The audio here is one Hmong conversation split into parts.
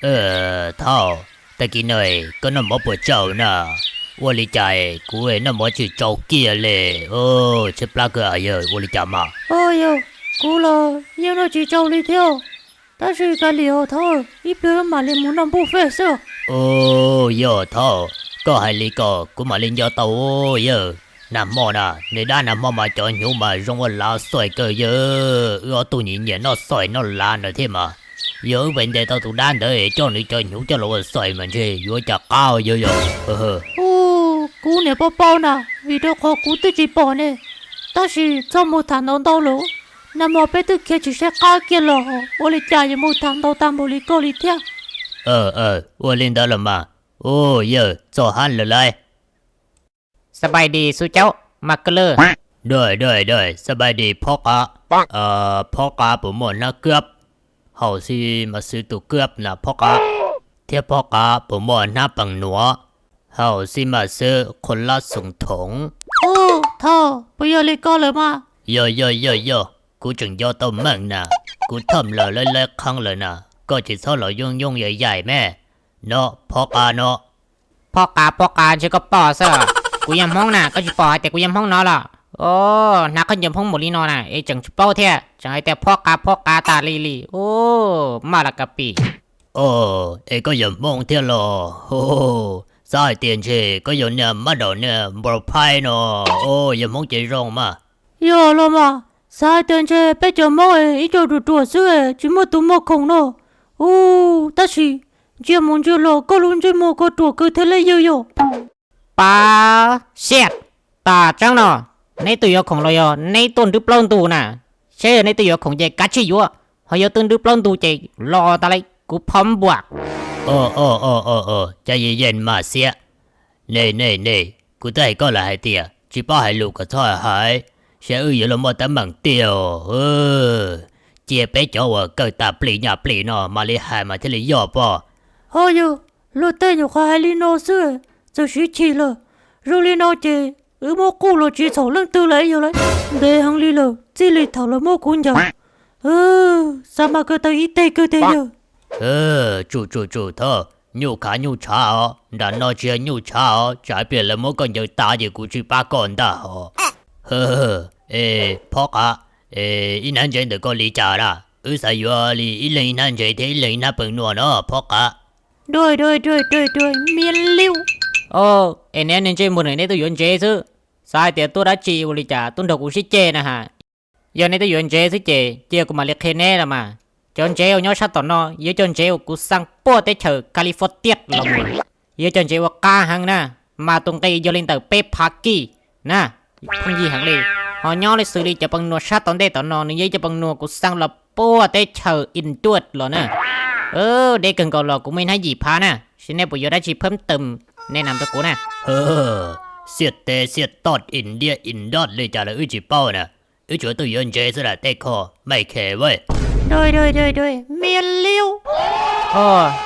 Thauj, tag kis no koj noj mov puas tsau na? Ua li cas kuv noj mov tsis tsau kiag li. Tshaib plab kawg yawg, ua li cas mas? Yog, kuv los yeej noj tsis tsau li thiab, tab sis kav liam os Thauj, ib pliag mam li mus noj npub fej xwb. Yog Thauj, koj hais li ko kuv mam li nco tau yawg. Nag hmo na, nej dab nag hmo mas cov hnyuv mas zoo ua lav xaim kawg yawg, wb ob tug nyiam nyiam noj xaim noj lav ntawd thiab mas. Yog wb pes ntes tau tus dab ntawd es coj nws cov hnyuv coj los ua xaim mas ntshe yuav cas qab yawg yog. Kuv niam pau pau na, vim rau qhov kuv twb tsis pom ne, tab sis txhob mus tham ntau ntau lawm. Nag hmo peb twb khiav tsis saib qab kiag los, ua li cas yuav mus tham ntau tag npaum li koj li thiab. Ua li ntawd los mas. Yawg, txog hab lawm lauj. Xab npais dis xub caub mas kawg lawm. Dawj dawj dawj, xab npais dis phob qab. Phob qab puas muaj hnab kab? Haum xij mas xwb tus kab na phob qab. Thiab phob qab puas muaj hnab pees nuam? Haum xij mas xwb qhua lab xoom thoov. Ub, Thauj, puas yog li ko lawm mas? Yog yog yog yog, kuv tseem nco tau meej na. Kuv thawj laws lawv lawv qheeb lawm na, koj tsis txhob los yooj yooj yaim yaim me. No, phob qab no. Phob qab phob qab ntshe koj pom xwb. Kuv yog Hmoob na, koj tsis pom hais tias kuv yog Hmoob no los? Hnab qhov ncauj Hmoob mus li no na es tseem tsis paub thiab, tseem hais tias phob qab phob qab tas li li. Ub, maj las kas pis. Es koj yog Hmoob thiab los? Xav hais tias ntshe koj yog niag mab daum niag npau phaib no. Yog Hmoob ces zoo mas. Yog los mas, xav hais tias ntshe peb cov Hmoob es ib co ruam ruam xwb es tsis muaj tus muag khoom no. Ub, tab sis ntsia mus ntsia los koj lub ntsej muag koj ruam kawg thiab li yawg yog. Pab siab, tas tseeb no, neb twb yuav khoom los yog neb tuaj nrwb plaub ntug na? Saib yog neb twb yuav khoom ces kav tsij yuav, ho yog twb nrwb plaub ntug ces los tas li kuv phob npuam. Cas yeej yeej mas xiab. Nej nej nej, kuv twb hais koj lawm hais tias tsis paub hais lus kom txhob hais, saib wb yuav luag muaj teeb meem tiag. Cia peb cov uas kawg tas plig nyaj plig no mam li hais mas thiaj li yog pob. Ho yog, luag tej nyuam qhuav hais li no xwb, txawm siv chim lawm. Zoo li no ces wb muab quj los tsis txhaum leej twg lawm yog lawm. Ntev heev li lawm, txij li thaum lawv muab kuv ncaws, xav mas kawg tau ib teg kawg tiag yawg. Tsum tsum tsum thov, nyuj khav nyuj tshav os, nram no tsis yog nyuj tshav os, tsam pliag lawv muab koj ncaws tas ces kuv tsis pab koj ntag os. Es phob qab, ib hnab ntsev ntawm koj li cas na? Wb xav yuav li ib leeg ib hnab ntsev thiab ib leeg ib hnab pees nuam no phob qab. Mias liu. Es neb ntsej muag neb twb yuav ntsev xwb, xav hais tias tuaj dab tsi ua li cas tuaj nrog kuv sib ceg na has. Yog neb twb yuav ntsev xwb ces cia kuv mam li qhia neb los mas. Cov ntsev uas nyob sab tom no yog cov ntsev uas kuv xaa puag teb chaws California los mus, yog cov ntsev uas qab heev na, mas tus nqi yog li ntawm peb phav kij na, pheej yig heev li. Ho nyob li xws li cov pees nuam sab tom ntej tom no nws yog cov pees nuam kuv xaa los puag teb chaws India los na. Deb kawg nkaus los kuv muaj ib hnab yim phav na, saib neb puas yuav dab tsi phab tawm, nej nam rau kuv na. Xiaj teb xiaj toj India India li cas los wb tsis paub na, wb tsuas tuaj yuav ntsev xwb las tej kho, maj khe vaj. Mias liu.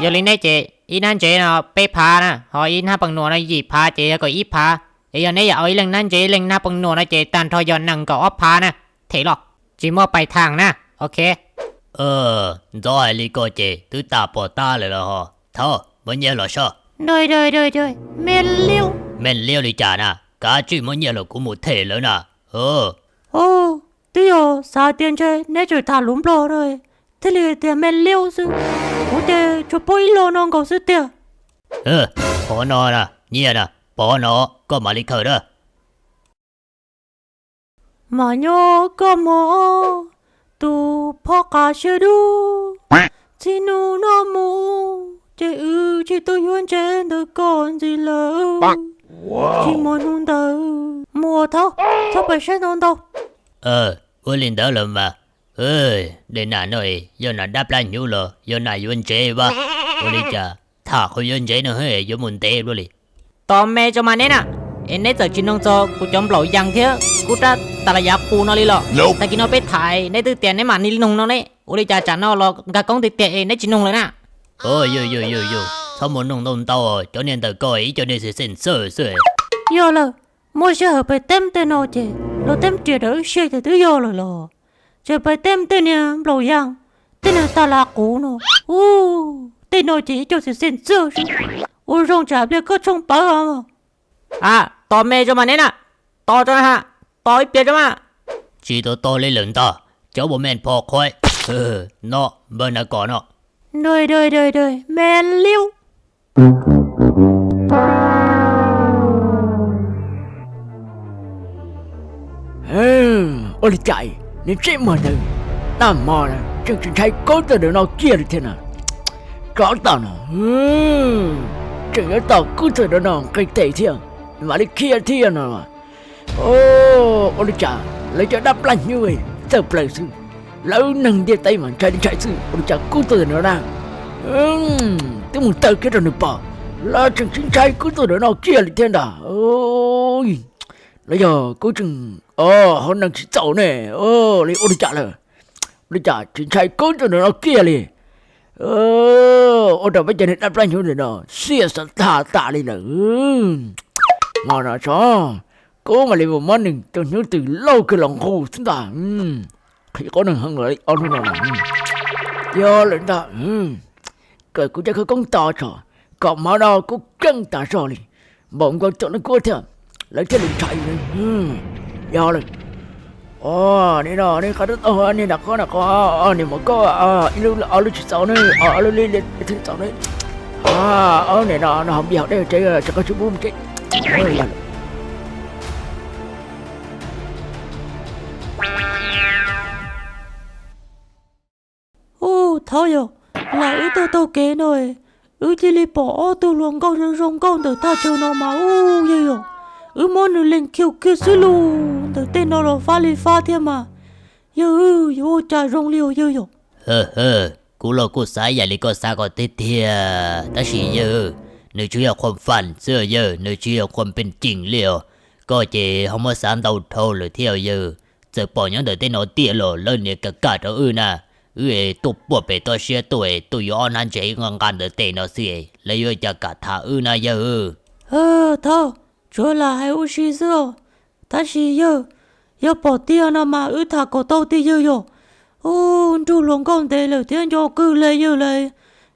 Yog li neb ces ib hnab ntsev no peb phav na, ho ib hnab pees nuam no yim phav ces yog kaum ib phav. Es yog neb yuav ua ib leeg hnab ntsev ib leeg hnab pees nuam no ces tag nrho yog nees nkaum ob phav na. Them los tsis muaj pais thaam na. Ok. Ntxov hais li ko ces twb tas pom tab lawm los ho. Thov muab nyiaj los soj. Mias liu. Mias liu li cas na, kav tsij muab nyiaj los kuv mus them lawv na. Twb yog xav tias ntshe neb tseem tham lus Nplog no thiaj li tias mias liu xwb. Kuv ces tsuas paub ib lo no nkaus xwb tiag. Qhov no na, nyiaj na, pov no, koj mam li khaws na. Mas nyob koj mog, tus phob qab siab dub, txij hnub no mus ces wb tsis tuaj yuav ntsev ntawm koj ntxiv lawm. Tsis muaj hnub ntawd mus thov, txhob pais saib ntau ntau. Ua li ntawd los mas. Dej nam no yog nam dab plab hnyuv los yog nam yuav ntsev vaj? Ua li cas tham qhov yuav ntsev no yuav mus ntev luaj li? Tos me tso mas neb na, es neb txawm tsis noog txog kuv cov nplaum yas thiab kuv rab tas las yav qus no li los? Tag kis no peb tham neb twb tias neb mam li noog no ne, ua li cas tsam no los nkag koob tiag tiag es neb tsis noog lawm na? Yog yog yog yog, txhob mus noog ntau ntau, cov niag ntawm ko ib co niag xwm xeem xwb xwb. Yog lawm, muaj sij hawm pais teb tej no ces los teb riam daws wb siab ces twb yog lawm los. Tseem pais teb tej niag nplaum yas, tej niag tas las qus no, ub, Tej no ces ib co xwm xeej txwj xwb. Ua zoo tsam pliag koj tshooj pawv os. A, tos me tso mas neb na, tos tso na, tos ib pliag tso mas. Tsis tau tos li lawm ntag, cov ua me pho qhuav. No, npawg na kom no. Me liu. Ua li cas nws tseem muag ntawd, nag hmo tseem tsis ntshai kub tug ntawm no kiag li thiab na. Tsov tom no, tseem yuav tom kub tug ntawm no nqis tes thiab, mam li khiav thiab no. Ua li cas lawv cov dab plab hnyuv txawj plaws xwb, lawv neeg ntiaj teb mas ntshai li ntshai xwb, ua li cas kub tug ntawm no na. Twb mus taw kiag rau nws pom, lawv tseem tsis ntshai kub tug ntawm no kiag li thiab ntag. Los yog kub tseem hauv neeg tsis txaus ne, li ua li cas lawm, ua li cas tsis ntshai kub tug ntawm no kiag li. Ua rau peb cov niag dab plab hnyuv ntawm no xiam xav tag tas li lawm. Hmo no tso, kub mam li mus muab nws tus hnyuv twm lauj kiag los nqus xwb ntag. Qhib qub neeg heev lawm ob hnub no lawm. Yog lawm ntag, kawm kuv cov khawv koob to tso, kom hmo no kub keej tas zog li, npaum nkaus tuam leej kuab thiab, lawv thiaj li ntshai. Yog lawm. Nim no nej qab tau niag nram qab nram qab, niag mov koj, ib lub ob lub tsis txaus ne, ob lub li thiaj txaus ne. Nim no no hauv npias hauv dej tsev, tsis qab tsis pub mus tsev. Ub, thov yog, lam wb tuaj taug kev no, wb cia li pom ob tug hluas nkauj zoo zoo nkauj ntawm thaj chaw no mas ub yawg yom, wb muab nws lees khiu kiag xwb lauj, ntawm tej no los fab li fab thiab mas. Yawg, yuav ua cas zoo li os yawg yom? Kuv los kuj xav ib yam li koj xav ko tiag tiag, tab sis yawg, nws tsuas yog khuam fam xwb yawg, nws tsis yog khuam pees cees li os. Koj ces ho muab xav ntau dhau lawm thiab yawg. Txawm pom nyob ntawm tej no tiag los lawv niam kam kam rau wb na. Wb es tuaj puag pem toj siab tuaj es tuaj yuav ob hnab ntses nqa nqa ntawm tej no xwb es lawv yuav cas kam tham wb na yawg. Thov, tsuav lam hais ua si xwb os. Tab sis yawg, yog pom tiag no mas wb tham kom tau tiag yawg yom. Ub, nrug hluas nkauj ntev lawm thiab nco kawg li yawg lawm.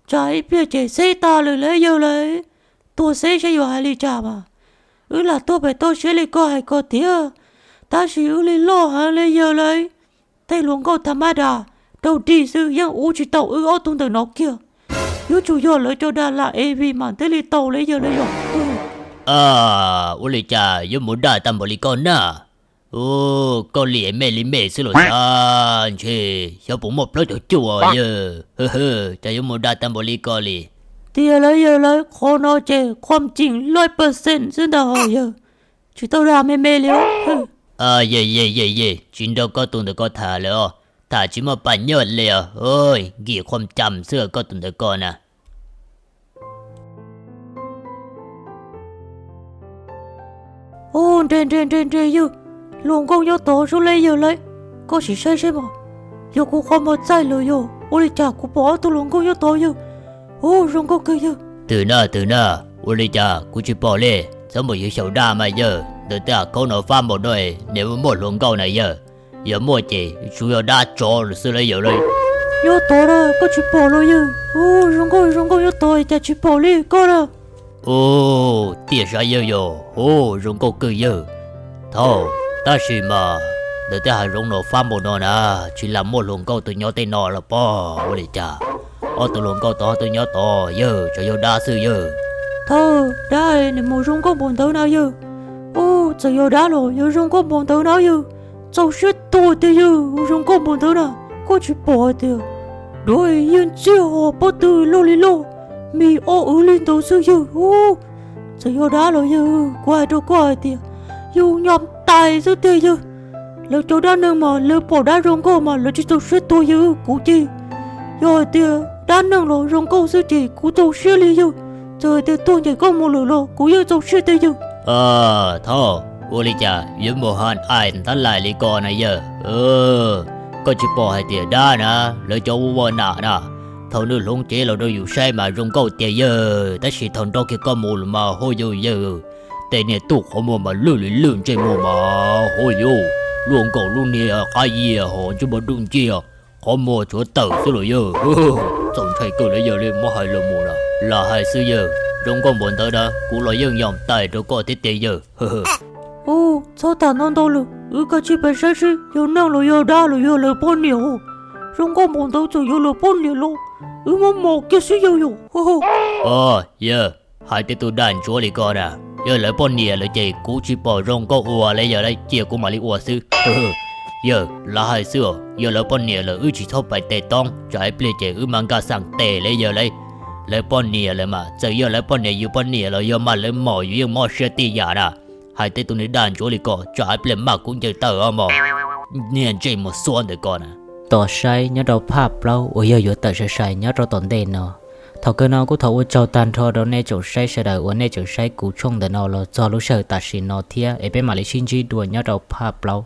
Tsam ib pliag ces xeb tag lawm li yawg lawm. Tuaj xeb saib yuav hais li cas mas. Wb lam tuaj pem toj siab li koj hais ko tiag, tab sis wb li loj heev li yawg lawm. Tej hluas nkauj tham mab das, raug dig xwb yeej ua tsis tau wb ob tug ntawm no kiag. Yuav tsum yog lawv cov das lam ev vim mam thiaj li tau li yawg lawm yom. Ua li cas yuav mus dag tag npaum li koj na? Ub, koj li es me li me xwb los xav ntshe xyov puas muaj plaub caug cuaj yawg. Cas yuav mus dag tag npaum li koj li? Tiag lawm yawg lawm, qhov no ces khuam cees loj percent xwb ntag yawg. Tsis tau dag me me li. Ye ye ye ye, tsis nrog koj tus ntawm ko tham lawm os, tham tsis muaj pam nyoj li os, nkim khuam cam xwb koj tus ntawm ko na. Ub, nre nre nre nre yawg, hluas nkauj nyob tod sub li yawg lawm, koj sim saib saib mas. Yog kuv qhov muag txaij lawm yog ua li cas kuv pom ob tug hluas nkauj nyob tod yawg. Ub, zoo nkauj kawg yawg. Twg na twg na, ua li cas kuv tsis pom li? Txhob mus yuav xyaum dab mas yawg, ntawm tej av khaub no fab npaum no, nws muaj hluas nkauj na yawg. Yog muaj ces tsuas yog dab tsov xwb li yawg lawm. Nyob tod na koj tsis pom los yawg? Ub, zoo nkauj zoo nkauj nyob tod cas tsis pom li koj na? Ub, tiam sis yawg yog, ub, zoo nkauj kawg yawg. Thaum, tab sis mas ntawm tej hav zoov no fab npaum no na, tsis lam muaj hluas nkauj tuaj nyob tej no los pob, ua li cas ob tug hluas nkauj tod tuaj nyob tod yawg, tsuas yog dab xwb yawg. Thaum, dab nws mus zoo nkauj npaum ntawd na yawg. Ub, txawm yog dab los yuav zoo nkauj npaum ntawd na yawg. Txaus siab tuag tiag yawg, zoo nkauj npaum ntawd na. Koj tsis pom hais tias dab yeej txiaj hos pob tw loj li loj, mis ob wv li ntawd xwb yawg. Ub, txawm yog dab los yawg, kuv hais rau koj hais tias yus nyob tais xwb tiag yawg. Lawv cov dab neeg mas lawv pom dab zoo nkauj mas lawv tsis txaus siab tuag yawg, kuv ces yog hais tias dab neeg los zoo nkauj xwb ces kuv txaus siab li yawg. Txawm hais tias tuag ncaim koj mus lawm los kuv yeej txaus siab tiag yawg. Thaum, ua li cas yuav mus han ais ntab lais li ko na yawg? Koj tsis pom hais tias dab na, lawv cov ua ua nam na, thaum nws hloov cev los rau yus saib mas zoo nkauj tiag yawg, tab sis thaum nrog kiag koj mus los mas huj yus yawg, tej niag tub qhov muag mas lwj li lwj ntsej muag mas huj yus, luaj nkaus lub niag qab yias hos ntsej muag dub nciab, qhov muag tshuav tawm xwb los yawg. Txaus Hais kawg li yawg li, muab hais los mus na, lam hais xwb yawg. Zoo nkauj npaum ntawd na, kuv los yeej yog tais rau koj thiab tiag yawg. Ub, txhob tham ntau ntau lawm, wb kav tsij pem saib seb yog neeg los yog dab los yog lawv poj niam. Zoo nkauj npaum ntawd txawm yog lawv poj niam los wb muab mos kiag xwb yawg yom. Yawg, hais tej tus dag ntsuav li ko na, yog lawv poj niam lawm ces kuv tsis pom zoo nkauj ua li yawg, cia kuv mam li ua xwb. Yawg, lam hais xwb os, yog lawv poj niam lawm wb tsis txhob pais tes toob, tsam ib pliag ces wb mas nkag xeem tes li yawg li. Lawv poj niam lawm mas txawm yog lawv poj niam yus poj niam los yog mas lawv mos yus yeej mob siab tij yam na. Hais tej tus niag dag ntsuav li ko tsam ib pliag mas kuv ncaws tawm os mos. Niag ntsej muag xuab ntawm ko na. Tos saib nyob rau phaj plaub uas yog yuav tawm sai sai nyob rau tom ntej no. Thaum kawg no kuj thov ua tsaug tag nrho rau nej tsoom saib sawv daws uas nej tseem saib kuv tshooj ntawm no los txog lub sij hawm tam sim no thiab es peb mam li sib ntsib dua nyob rau phaj plaub.